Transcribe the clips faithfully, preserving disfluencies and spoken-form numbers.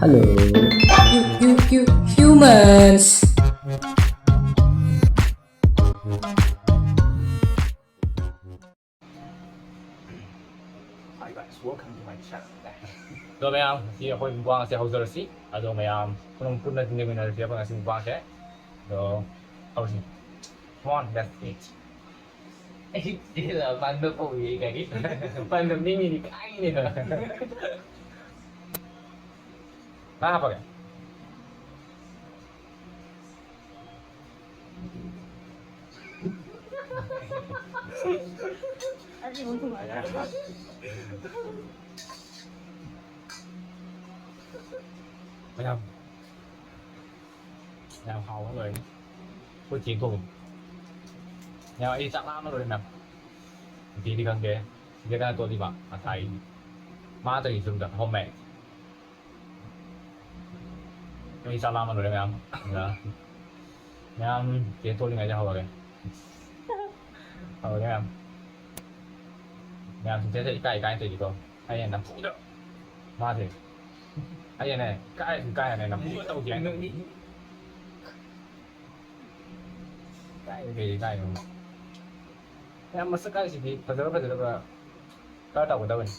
Hello. You, you, you humans. Hi guys, welcome to my channel. ꯑꯗꯣ ꯃꯌꯥꯝ, ꯉꯁꯤ ꯑꯩꯈꯣꯏ ꯃꯨꯛꯕꯥꯡꯁꯦ ꯍꯧꯖꯔꯁꯤ꯫ ꯑꯗꯣ ꯃꯌꯥꯝ ꯄꯨꯟꯅ, ꯄꯨꯟꯅ ꯌꯦꯡꯃꯤꯟꯅꯔꯁꯤ ꯑꯩꯈꯣꯏ ꯉꯁꯤ ꯃꯨꯛꯕꯥꯡꯁꯦ꯫ ꯑꯗꯣ ꯍꯧꯔꯁꯤ꯫ Come on, let's eat. ꯑꯩ ꯆꯦꯜꯂ ꯄꯥꯟꯗ ꯐꯧꯏ ꯀꯔꯤ? ꯄꯥꯟꯗ ꯃꯤꯅꯤꯗꯤ ꯀꯥꯏꯅꯦꯕ꯫ ꯉꯥ ꯍꯥꯞꯄꯒꯦ꯫ ꯃꯌꯥꯝ꯫ ꯌꯥꯝ ꯍꯥꯎꯕ ꯂꯣꯏꯔꯦ꯫ ꯑꯩꯈꯣꯏ ꯆꯦ ꯊꯣꯡꯕ꯫ ꯌꯥꯝ, ꯑꯩ ꯆꯥꯛ ꯂꯥꯝꯕ ꯂꯣꯏꯔꯦ ꯃꯌꯥꯝ꯫ ꯎꯇꯤꯗꯤ ꯈꯪꯗꯦ꯫ ꯁꯤꯗ ꯀꯅꯥ ꯇꯣꯠꯂꯤꯕ? ꯉꯁꯥꯏ ꯃꯥ ꯇꯧꯔꯤ ꯌꯨꯝꯗ ꯐꯝꯃꯦ꯫ ꯑꯩ ꯆꯥꯛ ꯂꯥꯝꯕ ꯂꯣꯏꯔꯦ ꯃꯌꯥꯝ꯫ ꯑꯗ ꯃꯌꯥꯝ ꯆꯦ ꯇꯣꯠꯂꯤꯉꯩꯗ ꯍꯧꯔꯒꯦ꯫ ꯍꯧꯔꯒꯦ ꯃꯌꯥꯝ꯫ ꯃꯌꯥꯝ ꯆꯦꯁꯦ ꯏꯀꯥꯏ ꯏꯀꯥꯏ ꯇꯧꯔꯤꯀꯣ꯫ ꯑꯩꯅ ꯅꯝꯐꯨꯗ ꯃꯥꯁꯦ꯫ ꯑꯩꯅꯅꯦ ꯏꯀꯥꯏ ꯏꯀꯥꯏꯅꯦ ꯅꯝꯐꯨꯗ ꯇꯧꯒꯦ ꯍꯥꯏꯅ꯫ ꯏꯀꯥꯏ ꯀꯩ ꯏꯀꯥꯏꯅꯣ? ꯌꯥꯝ ꯃꯁꯛ ꯀꯥꯏꯁꯤꯗꯤ ꯐꯖꯕ ꯐꯖꯗꯕ ꯈꯔ ꯇꯧꯒꯗꯕꯅꯤ꯫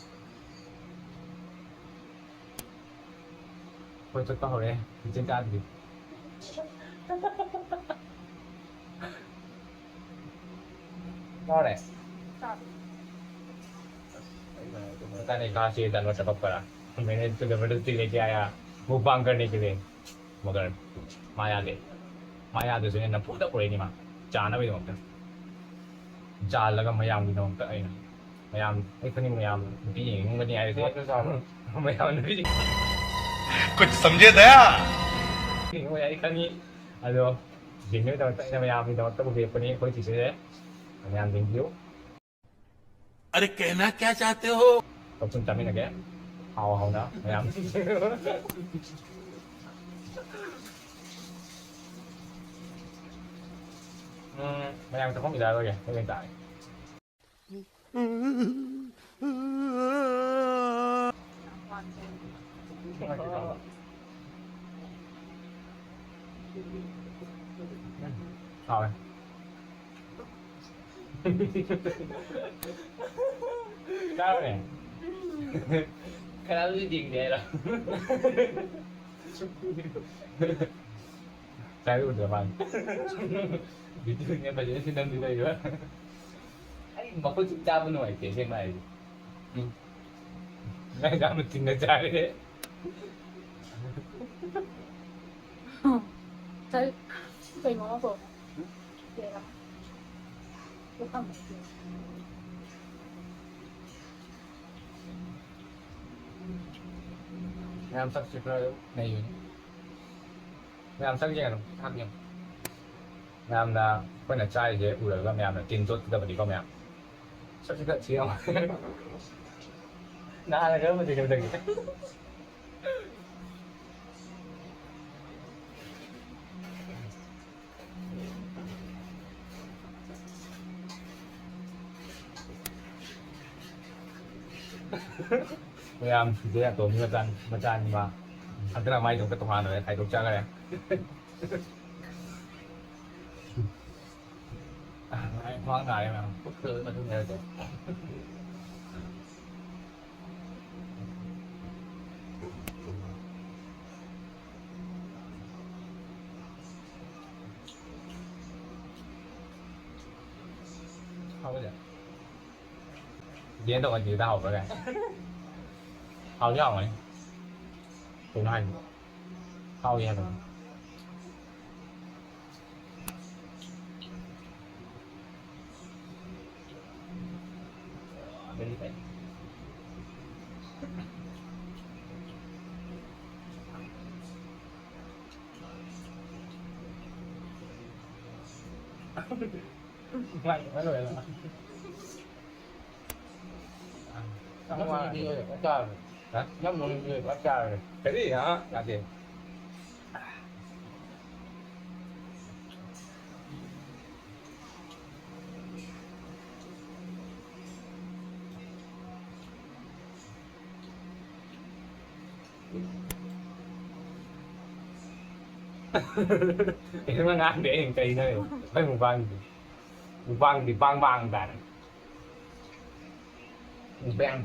ꯑꯩꯈꯣꯏ ꯆꯠꯄ ꯍꯧꯔꯦ꯫ ꯏꯆꯦ ꯆꯥꯗ꯭ꯔꯤ꯫ ꯆꯥꯔꯦ꯫ पता नहीं कहाँ से ये जानवर टपक पड़ा। मैंने इसको जबरदस्ती लेके आया mukbang करने के लिए, मगर माया दे, माया दे सुने नफूदा कोई नहीं माँ। जाना भी मत। ꯖꯥꯜꯂꯒ ꯃꯌꯥꯝꯒꯤꯗꯃꯛꯇ ꯑꯩꯅ, ꯃꯌꯥꯝ, ꯑꯩ ꯈꯪꯉꯤ ꯃꯌꯥꯝ ꯅꯨꯄꯤ ꯌꯦꯡꯅꯤꯡꯕꯅꯤ ꯍꯥꯏꯔꯗꯤ꯫ ꯃꯌꯥꯝ ꯅꯨꯄꯤ कुछ समझे दया? ꯌꯦꯡꯅꯤꯡꯕꯅꯤ ꯑꯩ ꯈꯪꯉꯤ꯫ ꯑꯗꯣ ꯌꯦꯡꯅꯕꯒꯤꯗꯃꯛꯇ ꯑꯩꯅ ꯃꯌꯥꯝꯒꯤꯗꯃꯛꯇ ꯄꯨꯕꯤꯔꯛꯄꯅꯤ ꯑꯩꯈꯣꯏ ꯆꯤꯆꯦꯁꯦ꯫ ꯃꯌꯥꯝ ꯌꯦꯡꯕꯤꯌꯨ꯫ अरे कहना क्या चाहते हो? ꯀꯛꯆꯤꯡ ꯆꯥꯃꯤꯟꯅꯒꯦ꯫ ꯍꯥꯎ ꯍꯥꯎꯅ ꯃꯌꯥꯝ꯫ ꯎꯝ, ꯃꯌꯥꯝ ꯆꯥꯐꯝ ꯏꯂꯥ ꯂꯣꯏꯔꯦ꯫ ꯑꯩ ꯑꯣꯏꯅ ꯆꯥꯔꯦ꯫ ꯍꯥꯎꯋꯦ꯫ ꯆꯥꯔꯨꯔꯦ꯫ ꯈꯔꯕꯨꯗꯤ ꯇꯤꯡꯗꯦ ꯍꯥꯏꯔꯣ? ꯆꯥꯔꯨꯗ꯭ꯔ ꯃꯥꯜꯂꯦ꯫ ꯚꯤꯗꯤꯑꯣꯅꯦ ꯐꯖꯅ ꯁꯤꯟꯅꯕꯗꯤ ꯂꯩꯕ꯫ ꯑꯩ ꯃꯈꯨꯠ ꯆꯨꯞ ꯆꯥꯕ ꯅꯨꯡꯉꯥꯏꯇꯦ ꯑꯁꯦꯡꯕ ꯍꯥꯏꯗꯤ꯫ ꯎꯝ꯫ ꯅꯪ ꯌꯥꯝꯅ ꯇꯤꯡꯅ ꯆꯥꯔꯦ꯫ ꯎꯝ꯫ ꯆꯥꯏ-, ꯀꯩꯅꯣ ꯉꯥꯏꯈꯣ꯫ ꯀꯩꯔꯥ? ꯄꯨꯈꯝ꯫ ꯃꯌꯥꯝ ꯆꯥꯛꯁꯤ ꯈꯔ ꯅꯩꯕꯅꯤ꯫ ꯃꯌꯥꯝ ꯆꯪꯁꯦ ꯀꯩꯅꯣ, ꯊꯥꯛꯀꯦ꯫ ꯃꯌꯥꯝꯅ ꯑꯩꯈꯣꯏꯅ ꯆꯥꯔꯤꯁꯦ ꯎꯔꯒ ꯃꯌꯥꯝꯅ ꯇꯤꯟ ꯆꯣꯠꯀꯗꯕꯅꯤꯀꯣ ꯃꯌꯥꯝ꯫ ꯁꯛꯁꯤ ꯈꯔ ꯊꯤ ꯌꯥꯝ꯫ ꯅꯍꯥꯟꯅ ꯈꯔ ꯃꯇꯦꯛ ꯈꯔ ꯇꯧꯒꯦ꯫ ꯃꯌꯥꯝ ꯁꯤꯗꯩ ꯑꯇꯣꯝꯕꯤ ꯃꯆꯥ, ꯃꯆꯥꯅꯤ ꯃꯥ꯫ ꯑꯗꯨꯅ ꯃꯥꯏꯗꯣ ꯑꯃꯨꯛꯀ ꯇꯣꯉꯥꯟꯅ ꯑꯣꯏꯅ ꯈꯥꯏꯗꯣꯛꯆꯈ꯭ꯔꯦ꯫ ꯑꯩ ꯈ꯭ꯋꯥꯡ ꯅꯥꯔꯦ ꯃꯌꯥꯝ꯫ ꯄꯨꯛ ꯐꯨꯜꯂꯕ ꯃꯇꯨꯡꯗ ꯍꯥꯏꯔꯛꯀꯦ꯫ ꯍꯥꯎꯕꯁꯦ꯫ ꯌꯦꯟ ꯇꯧꯕ ꯍꯥꯏꯁꯤꯗ ꯍꯥꯎꯕ꯭ꯔꯥ ꯀꯥꯏ? ꯍꯥꯎꯗꯤ ꯍꯥꯎꯕꯅꯤ꯫ ꯀꯩꯅꯣ ꯍꯥꯏꯁꯤꯕꯣ? ꯍꯥꯎꯏ ꯍꯥꯏꯕꯅꯤ꯫ ꯃꯥꯏ ꯂꯣꯏꯔꯦ꯫ ꯌꯥꯝ ꯅꯨꯡꯉꯥꯏ꯫ ꯍꯥ? ꯌꯥꯝ ꯅꯨꯡꯉꯥꯏ꯫ ꯀꯔꯤ? ꯑꯥ, ꯌꯥꯗꯦ꯫ ꯀꯩꯅꯣ ꯉꯥꯡꯗꯦ ꯑꯩꯅ ꯀꯩꯅꯣ? ꯑꯩꯈꯣꯏ ꯃꯨꯛꯕꯥꯡꯗꯤ, ꯃꯨꯛꯕꯥꯡꯗꯤ ꯕꯥꯡ ꯕꯥꯡ ꯇꯥꯔꯦ꯫ ꯃꯨꯛꯕꯥꯡ꯫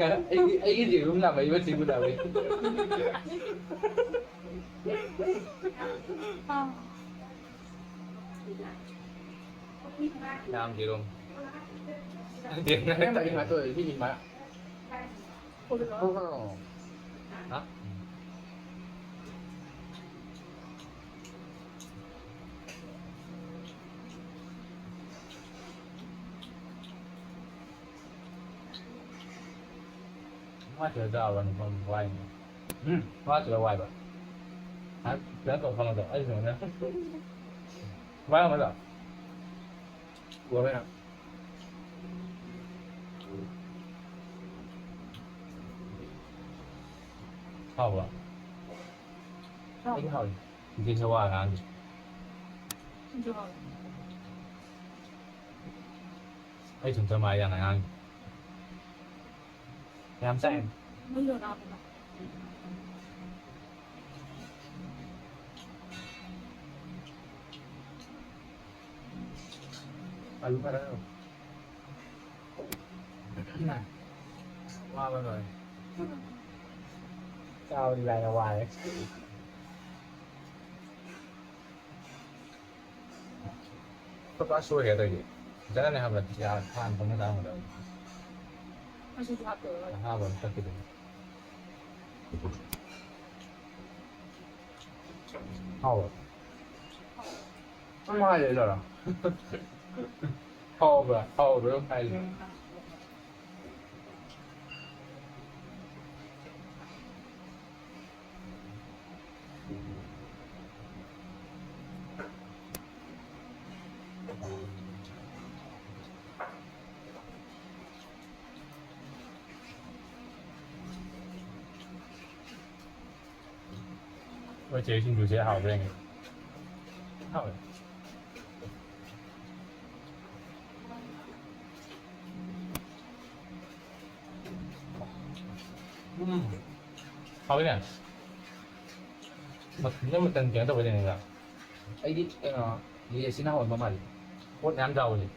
ꯑꯩꯒꯤ, ꯑꯩꯒꯤ ꯌꯦꯔꯨꯝ ꯂꯥꯝꯃꯛꯏꯕ ꯆꯤꯡꯕꯨ ꯂꯥꯝꯃꯛꯏ꯫ ꯌꯥꯝ ꯌꯦꯔꯨꯝ꯫ ꯌꯥꯝ ꯇꯥꯏ꯫ ꯍꯥ? ꯃꯥ ꯁꯤꯗ ꯆꯥꯕ ꯅꯨꯄꯥ ꯋꯥꯏꯅꯦ꯫ ꯎꯝ, ꯃꯥ ꯁꯤꯗ ꯋꯥꯏꯕ꯫ ꯍꯥ? ꯀꯩꯅꯣ ꯇꯧ ꯐꯝꯃꯗꯣ, ꯑꯩ ꯁꯨꯃꯥꯏꯅ꯫ ꯋꯥꯏ ꯑꯃꯗꯣ꯫ ꯎꯔꯕ ꯌꯥꯝ꯫ ꯍꯥꯎꯕ꯭ꯔꯣ? ꯍꯥꯎꯋꯦ꯫ ꯑꯩꯗꯤ ꯍꯥꯎꯋꯦ꯫ ꯆꯤꯆꯦꯁꯦ ꯋꯥ ꯉꯥꯡꯗꯦ꯫ ꯑꯩꯁꯨ ꯍꯥꯎꯋꯦ꯫ ꯑꯩ ꯁꯨꯝ ꯆꯝꯃꯥꯏ ꯌꯥꯅ ꯉꯥꯡꯗꯦ꯫ ꯌꯥꯝ ꯆꯥꯏ꯫ ꯅꯪꯗꯣ ꯉꯥꯡꯕꯗꯣ꯫ ꯑꯂꯨ ꯈꯔ꯫ ꯋꯥꯕ ꯂꯣꯏꯔꯦ꯫ ꯆꯥꯕꯗꯤ ꯂꯥꯏꯅ ꯋꯥꯔꯦ꯫ ꯈꯨꯠ ꯄꯥꯛ ꯁꯣꯏꯔꯦ ꯑꯗꯩꯗꯤ꯫ ꯐꯖꯅꯅꯦ ꯍꯥꯏꯕ ꯌꯥ-, ꯊꯥꯡ ꯄꯪꯊꯥꯡ ꯊꯥꯡꯕꯗ꯫ ꯑꯁꯤꯁꯨ ꯍꯥꯞꯇꯣꯏꯔꯣ? ꯑꯍꯥꯕ ꯑꯃ ꯊꯛꯈꯤꯗꯣꯏꯅꯤ꯫ ꯍꯥꯎꯕ꯭ꯔꯥ? ꯁꯨꯝ ꯍꯥꯏꯔꯦ ꯂꯣꯏꯔꯦ꯫ ꯍꯥꯎꯕ꯭ꯔꯥ? ꯍꯥꯎꯕ꯭ꯔꯥ? ꯁꯨꯝ ꯍꯥꯏꯔꯦ꯫ ꯑꯩꯈꯣꯏ ꯆꯦ ꯁꯤꯡꯖꯨꯁꯦ ꯍꯥꯎꯕ꯭ꯔꯥ ꯌꯦꯡꯒꯦ꯫ ꯍꯥꯎꯋꯦ꯫ ꯎꯝ꯫ ꯍꯥꯎꯋꯤꯅꯦ꯫ ꯃ-, ꯅꯪ ꯃꯇꯝ ꯀꯩꯅꯣ ꯇꯧꯕꯩ ꯂꯩꯅꯤꯗ꯫ ꯑꯩꯗꯤ, ꯀꯩꯅꯣ, ꯂꯦꯁꯁꯤꯅ ꯍꯥꯎꯔꯝꯕ ꯃꯥꯜꯂꯤ꯫ ꯄꯣꯠ ꯃꯌꯥꯝ ꯆꯥꯎꯕꯁꯦ꯫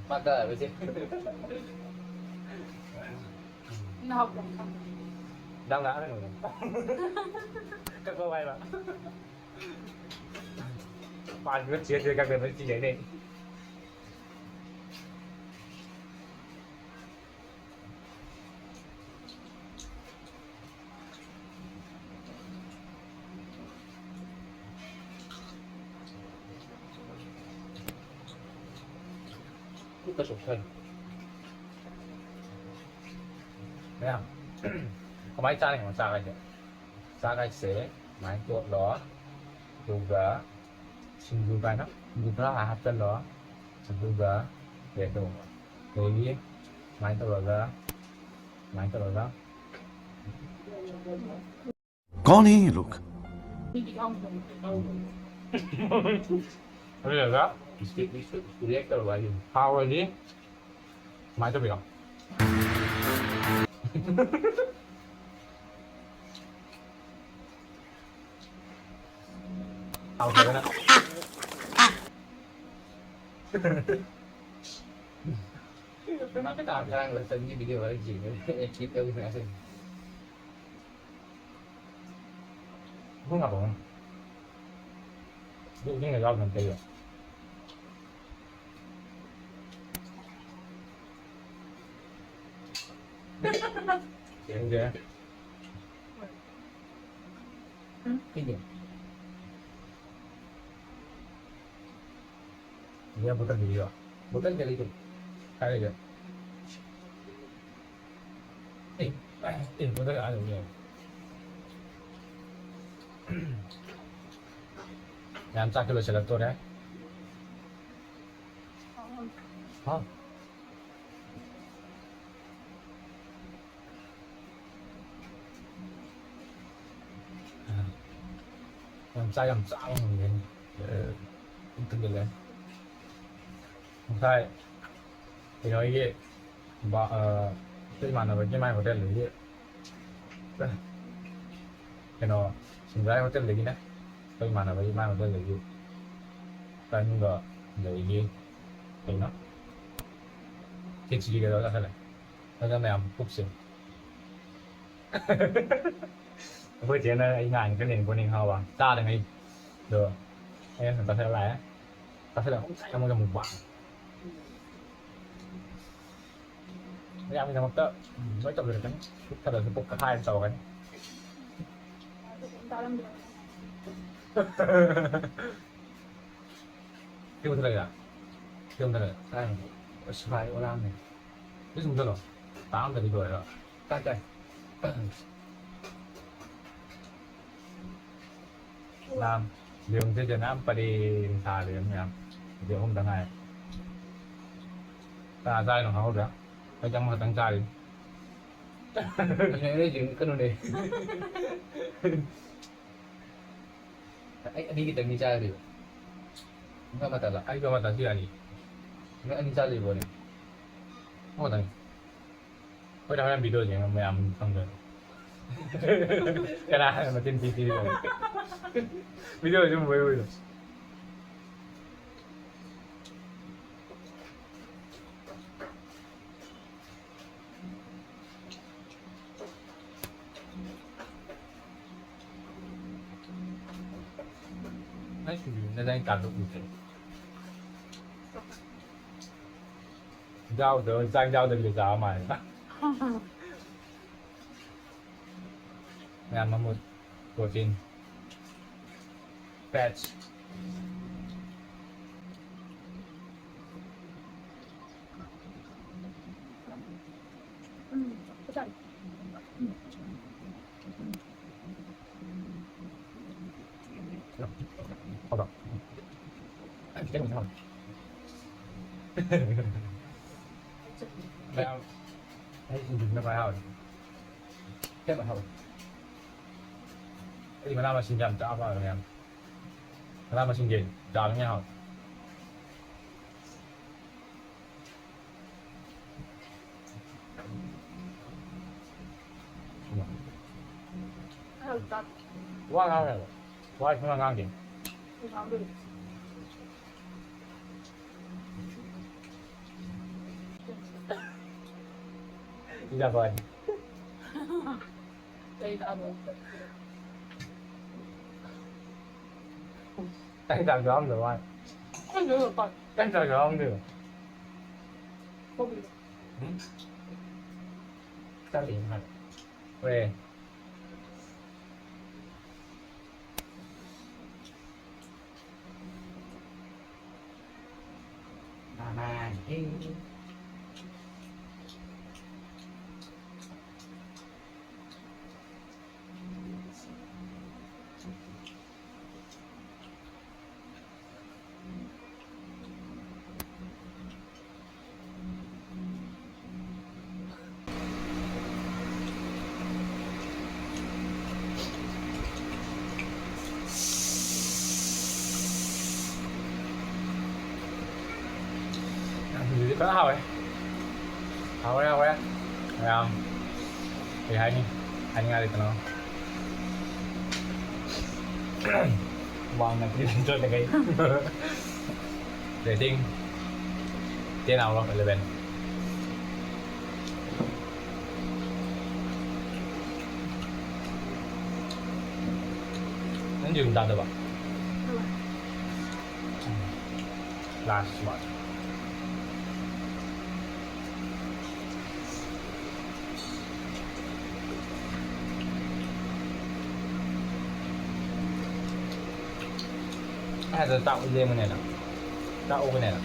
ꯄꯥꯛꯇꯕꯁꯦ꯫ ꯅꯍꯥꯎ ꯌꯥꯝ ꯈꯪꯉꯦ꯫ ꯅꯪꯅ ꯑꯍꯟ ꯑꯣꯏꯔꯝꯃꯤ꯫ ꯀꯛꯄ ꯋꯥꯏꯕ꯫ ꯄꯥꯟꯗꯨꯅ ꯆꯦ ꯆꯦ ꯀꯛꯇꯅ ꯆꯤꯡꯅꯩꯅꯦ꯫ ꯈꯨꯠꯇ ꯆꯣꯛꯊꯔꯦ꯫ ꯃꯌꯥꯝ, ꯀꯃꯥꯏꯅ ꯆꯥꯅꯤ ꯈꯪꯕ꯭ꯔꯥ ꯆꯥꯛ ꯍꯥꯏꯁꯦ? ꯆꯥꯛ ꯍꯥꯏꯁꯦ ꯁꯨꯃꯥꯏꯅ ꯇꯣꯠꯂꯣ, ꯑꯗꯨꯒ ꯁꯤꯡꯖꯨ ꯀꯥꯏꯅ ꯁꯤꯡꯖꯨ ꯈꯔ ꯍꯥꯞꯆꯜꯂꯣ, ꯑꯗꯨꯒ ꯀꯩꯅꯣ ꯇꯧꯕ꯫ ꯑꯗꯒꯤ ꯁꯨꯃꯥꯏꯅ ꯇꯧꯔꯒ, ꯁꯨꯃꯥꯏꯅ ꯇꯧꯔꯒ꯫ कौन है ये लोग? ꯑꯗꯨꯗꯨꯒ ꯁ꯭ꯇꯤꯛ ꯔꯤꯌꯦꯛ ꯇꯧꯔꯒ ꯍꯥꯏꯁꯤꯅꯤ꯫ ꯍꯥꯎꯔꯗꯤ ꯁꯨꯃꯥꯏꯅ ꯇꯧꯕꯤꯔꯣ꯫ ꯍꯥꯎꯇ꯭ꯔꯒꯅ꯫ ꯉꯔꯥꯡ ꯂꯣꯏꯁꯟꯒꯤ ꯚꯤꯗꯤꯑꯣ ꯈꯔ ꯌꯦꯡꯉꯦ꯫ ꯑꯦ, ꯀꯤꯠ ꯇꯧꯒꯦ ꯉꯁꯤ꯫ ꯏꯁꯤꯡ ꯍꯥꯞꯄꯛꯑꯣ꯫ ꯑꯗꯨ ꯏꯁꯤꯡꯗ ꯌꯥꯎꯗꯅ ꯇꯩꯌꯣ꯫ ꯌꯦꯡꯗꯦ꯫ ꯁꯤꯗꯤ꯫ ꯁꯤꯗ ꯕꯣꯇꯜ ꯄꯤꯕꯤꯌꯣ꯫ ꯕꯣꯇꯜ ꯀꯌꯥ ꯂꯩꯒꯦ? ꯀꯥꯏ ꯂꯩꯒꯦ? ꯑꯦ, ꯑꯦ, ꯕ꯭ꯔꯗꯔ, ꯑꯥ, ꯌꯧꯔꯦ꯫ ꯃꯌꯥꯝ ꯆꯥꯛꯇꯤ ꯂꯣꯏꯁꯤꯜꯂꯛꯇꯣꯔꯦ꯫ ꯍꯥ? ꯌꯥꯝ ꯆꯥꯛ ꯌꯥꯝ ꯆꯥꯕ ꯉꯝꯗꯦꯅꯦ꯫ ꯑꯦ, ꯄꯨꯛ ꯊꯟꯖꯜꯂꯦ꯫ ꯉꯁꯥꯏ ꯀꯩꯅꯣꯒꯤ ꯕꯥ-, ꯑ, ꯑꯩꯈꯣꯏ ꯏꯃꯥꯟꯅꯕꯒꯤ ꯃꯥꯏ ꯍꯣꯇꯦꯜꯗꯒꯤ, ꯑ, ꯀꯩꯅꯣ, ꯁꯤꯡꯒ꯭ꯔꯥꯏ ꯍꯣꯇꯦꯜꯗꯒꯤꯅꯦ, ꯑꯩꯈꯣꯏ ꯏꯃꯥꯟꯅꯕꯒꯤ ꯃꯥꯏ ꯍꯣꯇꯦꯜꯗꯒꯤ ꯇꯟꯒ ꯑꯗꯒꯤ ꯀꯩꯅꯣ, ꯈꯦꯆ꯭ꯔꯤꯒ ꯇꯧꯔꯒ ꯆꯥꯁꯜꯂꯦ꯫ ꯑꯗꯨꯅ ꯃꯌꯥꯝ ꯄꯨꯛꯁꯦ ꯑꯩꯈꯣꯏ ꯆꯦꯅ ꯑꯩ ꯉꯥꯏꯅ ꯈꯔ ꯂꯦꯡꯕꯅꯤ ꯈꯪꯉꯕ? ꯆꯥꯗꯉꯩ꯫ ꯑꯗꯣ ꯑꯩꯅ ꯁꯨꯝ ꯆꯥꯁꯤꯜꯂ ꯂꯥꯛꯑꯦ꯫ ꯆꯥꯁꯤꯜꯂꯒ ꯑꯃꯨꯛ ꯆꯥꯏ, ꯑꯃꯨꯛ ꯑꯃꯨꯛ ꯋꯥ꯫ ꯃꯌꯥꯝꯒꯤꯗꯃꯛꯇ ꯂꯣꯏ ꯇꯧꯖꯔꯛꯀꯅꯤ꯫ ꯄꯨꯛ ꯊꯜꯂꯁꯨ ꯄꯨꯛ ꯇꯪꯈꯥꯏ ꯑꯃ ꯇꯧꯔꯒꯅꯤ꯫ ꯁꯤ ꯃꯨꯊꯠꯂꯒꯦꯔꯥ? ꯁꯤ ꯃꯨꯊꯠꯂꯒꯦ꯫ ꯀꯥꯏ? ꯑꯁ, ꯚꯥꯏ, ꯑꯣꯂꯥꯡꯅꯦ꯫ ꯁꯤ ꯃꯨꯊꯠꯂꯣ꯫ ꯇꯥꯡꯗꯗꯤ ꯂꯣꯏꯔꯦ꯫ ꯇꯥꯏ, ꯇꯥꯏ꯫ ꯅꯍꯥꯟ ꯌꯦꯔꯨꯝꯁꯦ ꯅꯍꯥꯟ ꯄꯔꯦꯡ ꯁꯥ ꯂꯩꯔꯝꯃꯦ ꯃꯌꯥꯝ꯫ ꯍꯧꯖꯤꯛ ꯑꯍꯨꯝꯗ ꯉꯥꯏꯔꯦ꯫ ꯀꯅꯥ ꯆꯥꯔꯤꯅꯣ ꯈꯪꯍꯧꯗ꯭ꯔꯦ꯫ ꯑꯩꯗꯤ ꯑꯃꯈꯛꯇꯪ ꯆꯥꯔꯤ꯫ ꯑꯩ ꯌꯦꯔꯨꯝ ꯀꯩꯅꯣꯅꯦ꯫ ꯑꯩ ꯑꯅꯤ ꯈꯤꯇꯪꯗꯤ ꯆꯥꯗ꯭ꯔꯤꯕ꯫ ꯅꯪ ꯑꯃꯇꯪꯂ? ꯑꯩꯁꯨ ꯑꯃꯇꯪ ꯆꯥꯅꯤ꯫ ꯅꯪ ꯑꯅꯤ ꯆꯥꯗ꯭ꯔꯤꯕꯣꯅꯦ? ꯑꯃꯇꯪ꯫ ꯍꯣꯏꯗ, ꯍꯣꯔꯦꯟ video ꯌꯦꯡꯉ ꯃꯌꯥꯝ ꯈꯪꯗꯣꯏꯅꯤ꯫ ꯀꯅꯥ ꯃꯆꯤꯟ ꯊꯤ ꯊꯤꯔꯤꯕ? Video ꯁꯨꯝ ꯎꯏ ꯎꯏ꯫ ꯑꯩ ꯁꯤꯡꯖꯨ ꯅꯦꯗꯥꯏ ꯀꯥꯡꯂꯨꯞ ꯎꯗꯦ꯫ ꯌꯥꯎꯗꯕ, ꯆꯥꯛ ꯌꯥꯎꯗꯕꯤꯗ ꯆꯥꯕ ꯃꯥꯜꯂꯦ꯫ ꯃꯌꯥꯝ ꯃꯃꯨꯠ protein, fats꯫ ꯎꯝ, ꯐꯖꯅ꯫ ꯍꯥꯎꯕ꯭ꯔꯣ? ꯑꯩ ꯈꯤꯇꯪ ꯍꯥꯎꯋꯦ꯫ ꯃꯌꯥꯝ, ꯑꯩ ꯁꯤꯡꯖꯨꯁꯤꯅ ꯈ꯭ꯋꯥꯏ ꯍꯥꯎꯋꯦ꯫ ꯈꯤꯇꯪ ꯍꯥꯎꯋꯦ꯫ ꯑꯩ ꯃꯅꯥ ꯃꯁꯤꯡ ꯌꯥꯝ ꯆꯥꯕ ꯃꯌꯥꯝ꯫ ꯃꯅꯥ ꯃꯁꯤꯡꯁꯦ ꯆꯥꯕꯅ ꯍꯥꯎꯋꯦ꯫ ꯋꯥ ꯉꯥꯡꯉꯦꯕ꯫ ꯋꯥ ꯁꯨꯡꯉꯥꯡ ꯉꯥꯡꯗꯦ꯫ ꯏꯟꯖꯥꯡ ꯀꯃꯥꯏ? ꯀꯩ ꯆꯥꯕ? ꯑꯩ ꯆꯥꯛ ꯆꯥꯔꯝꯗꯧ ꯃꯥꯜꯂꯦ꯫ ꯈꯪꯗꯦ, ꯄꯥꯛ꯫ ꯑꯩ ꯆꯥꯛ ꯆꯥꯔꯝꯗꯦꯕ꯫ ꯀꯣꯕꯤ꯫ ꯎꯝ? ꯆꯥꯛ ꯂꯩ ꯃꯥꯜꯂꯦ꯫ ꯍꯣꯏ꯫ ꯁꯤꯡꯖꯨꯁꯤ ꯐꯖꯅ ꯍꯥꯎꯋꯦ꯫ ꯍꯥꯎꯔꯦ, ꯍꯥꯎꯔꯦ꯫ ꯃꯌꯥꯝ ꯀꯩ ꯍꯥꯏꯅꯤ? ꯍꯥꯏꯅꯤꯡꯉꯥꯏ ꯂꯩꯇꯅ꯫ ꯋꯥꯡꯅ ꯄꯤꯔꯤꯕ ꯆꯣꯠꯂꯤꯈꯩ꯫ Rating ten out of eleven꯫ ꯅꯪ ꯌꯦꯔꯨꯝ ꯆꯥꯗꯕ? Last one꯫ ꯑꯩ ꯍꯥꯏꯗꯣ ꯆꯥꯛ ꯂꯦꯝꯕꯅꯦꯅ꯫ ꯆꯥꯛ ꯑꯣꯛꯄꯅꯦꯅ꯫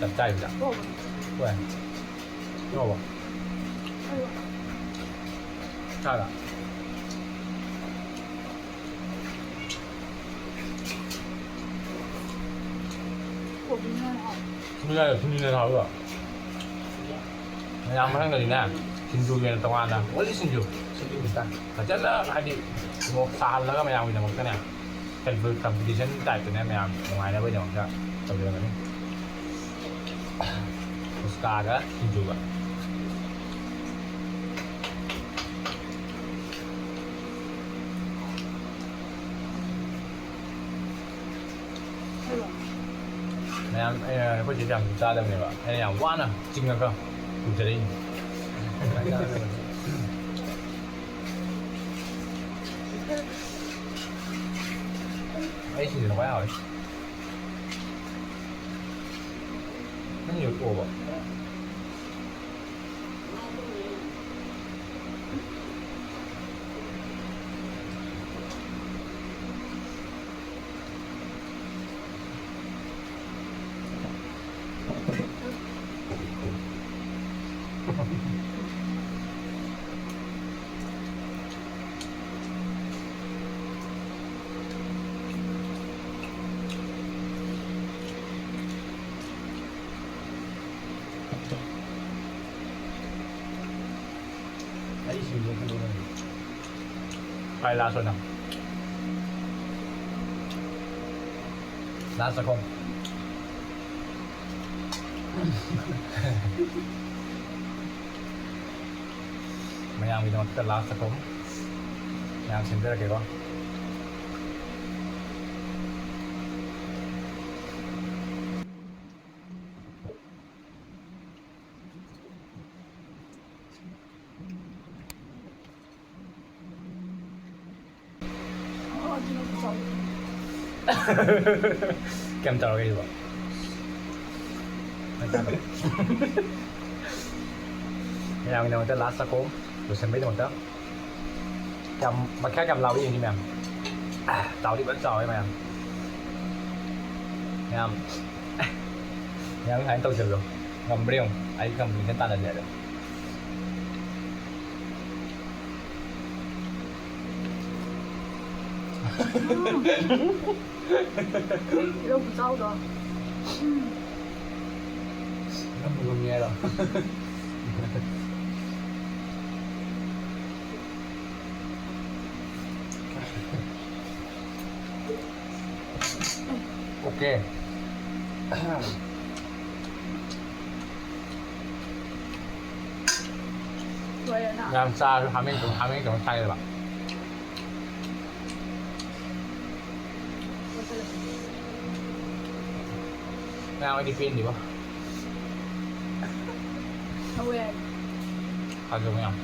ꯆꯞ ꯆꯥꯏꯕ ꯆꯥꯛ꯫ ꯑꯣꯛꯄꯅꯦ꯫ ꯍꯣꯏ꯫ ꯑꯣꯛꯑꯕꯣ? ꯑꯣꯛꯄꯅꯦ꯫ ꯆꯥꯔꯣ꯫ ꯀꯣꯕꯤꯅ ꯍꯥꯎ꯫ ꯊꯨꯝꯖꯤꯜꯂꯣ, ꯊꯨꯝꯖꯤꯜꯂꯣ ꯍꯥꯎꯕ꯭ꯔꯣ? ꯃꯌꯥꯝ ꯃꯊꯪꯗꯗꯤꯅꯦ, ꯁꯤꯡꯖꯨꯒꯤ ꯑꯣꯏꯅ ꯇꯣꯉꯥꯟꯅ, only ꯁꯤꯡꯖꯨ꯫ ꯁꯤꯡꯖꯨ ꯈꯤꯇꯪ꯫ ꯐꯖꯅ ꯍꯥꯏꯗꯤ ꯃꯣꯔꯣꯛ ꯁꯥꯍꯜꯂꯒ ꯃꯌꯥꯝꯒꯤꯗꯃꯛꯇꯅꯦ꯫ ꯀꯝꯄꯤꯇꯤꯁꯟ ꯇꯥꯏꯞꯇꯅꯦ, ꯃꯌꯥꯝ ꯅꯨꯡꯉꯥꯏꯅꯕꯒꯤꯗꯃꯛꯇ ꯇꯧꯖꯔꯕꯅꯤ꯫ ꯐꯨꯁꯀꯥꯒ ꯁꯤꯡꯖꯨꯒ꯫ ꯃꯌꯥꯝ, ꯑꯩꯅ, ꯑꯩꯈꯣꯏ ꯆꯦꯁꯦ ꯌꯥꯝ ꯆꯥꯗꯕꯅꯦꯕ, ꯑꯩꯅ ꯌꯥꯝ ꯋꯥꯅ ꯆꯤꯡꯉꯒ ꯄꯨꯖꯔꯛꯏꯅꯤ꯫ ꯑꯩ ꯁꯤꯡꯖꯨꯅ ꯈ꯭ꯋꯥꯏ ꯍꯥꯎꯋꯤ꯫ ꯅꯪ ꯌꯣꯠꯊꯣꯛꯑꯕ? ꯑꯩ ꯁꯤꯡꯖꯨ ꯈꯜꯂꯨꯔꯦ꯫ ꯈ꯭ꯋꯥꯏ last ꯑꯣꯏꯅ꯫ Last ꯆꯥꯛꯈꯨꯝ꯫ ꯃꯌꯥꯝꯒꯤꯗꯃꯛꯇ last ꯆꯥꯛꯈꯨꯝ꯫ ꯃꯌꯥꯝ ꯁꯦꯝꯖꯔꯒꯦꯀꯣ꯫ ꯀꯩꯝ ꯇꯧꯔꯒꯦ ꯁꯤꯕꯣ꯫ ꯃꯌꯥꯝꯒꯤꯗꯃꯛꯇ last ꯆꯥꯛꯈꯨꯝ ꯂꯣꯏꯁꯤꯟꯕꯩꯗꯃꯛꯇ꯫ ꯀꯌꯥꯝ, ꯃꯈꯌꯥ ꯀꯌꯥꯝ ꯂꯥꯎꯏ ꯌꯦꯡꯁꯤ ꯃꯌꯥꯝ꯫ ꯑꯥ, ꯆꯥꯎꯗꯤ ꯐꯖꯅ ꯆꯥꯎꯋꯦ ꯃꯌꯥꯝ꯫ ꯃꯌꯥꯝ, ꯃꯌꯥꯝ ꯁꯨꯃꯥꯏꯅ ꯇꯧꯁꯤꯜꯂꯣ꯫ ꯉꯝꯕ꯭ꯔꯥ ꯌꯦꯡꯉꯨ꯫ ꯑꯩ ꯉꯝꯕ꯭ꯔꯥ ꯈꯤꯇꯪ ꯇꯥꯟꯅꯁꯦ ꯑꯗꯣ꯫ ꯇꯤꯜꯍꯧ ꯈꯨꯆꯥꯎꯗꯣ꯫ ꯎꯝ꯫ ꯉꯝꯕꯨ ꯉꯝꯃꯤ ꯍꯥꯏꯔꯣ? ꯑꯣꯀꯦ꯫ ꯂꯣꯏꯔꯦꯅ? ꯌꯥꯝ ꯆꯥꯔꯁꯨ ꯍꯥꯃꯦꯡ ꯊꯣꯡ-, ꯍꯥꯃꯦꯡ ꯊꯣꯡ ꯆꯥꯏꯌꯦꯕ꯫ ꯃꯌꯥꯝ ꯑꯩꯗꯤ ꯄꯦꯟꯗꯦꯕꯣ꯫ ꯍꯧꯋꯦ꯫ ꯊꯥꯖꯧ ꯃꯌꯥꯝ꯫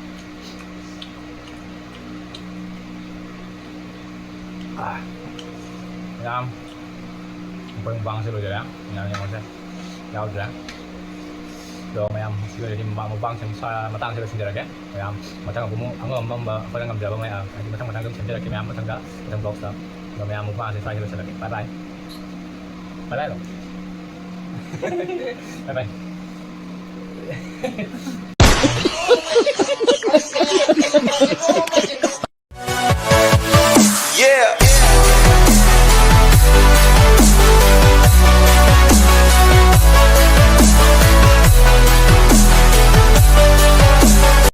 ꯑꯥ꯫ ꯃꯌꯥꯝ꯫ ꯑꯩꯈꯣꯏ ꯃꯨꯛꯕꯥꯡꯁꯦ ꯂꯣꯏꯖꯔꯦ꯫ ꯃꯌꯥꯝ ꯌꯦꯡꯉꯁꯦ꯫ ꯌꯥꯎꯗ꯭ꯔꯦ꯫ ꯑꯗꯣ ꯃꯌꯥꯝ ꯁꯤ ꯑꯣꯏꯔꯗꯤ ꯃꯨꯛꯕꯥꯡ, ꯃꯨꯛꯕꯥꯡꯁꯦ ꯃꯁꯥ-, ꯃꯇꯥꯡꯁꯤꯗ ꯂꯣꯏꯁꯤꯟꯖꯔꯒꯦ꯫ ꯃꯌꯥꯝ ꯃꯊꯪ ꯑꯃꯨꯛ ꯑꯉꯝ ꯑꯉꯝꯕ ꯑꯩꯈꯣꯏꯅ ꯉꯝꯖꯕ ꯃꯌꯥꯝ, ꯍꯥꯏꯗꯤ ꯃꯊꯪ ꯃꯊꯪ ꯑꯗꯨꯝ ꯁꯦꯝꯖꯔꯛꯀꯦ ꯃꯌꯥꯝ꯫ ꯃꯊꯪꯗ, ꯃꯊꯪ vlogsꯇ꯫ ꯑꯗꯣ ꯃꯌꯥꯝ ꯃꯨꯛꯕꯥꯡꯁꯦ ꯁ꯭ꯋꯥꯏꯗ ꯂꯣꯏꯁꯤꯜꯂꯒꯦ꯫ Bye bye꯫ Bye bye ꯂꯣ꯫ Bye bye꯫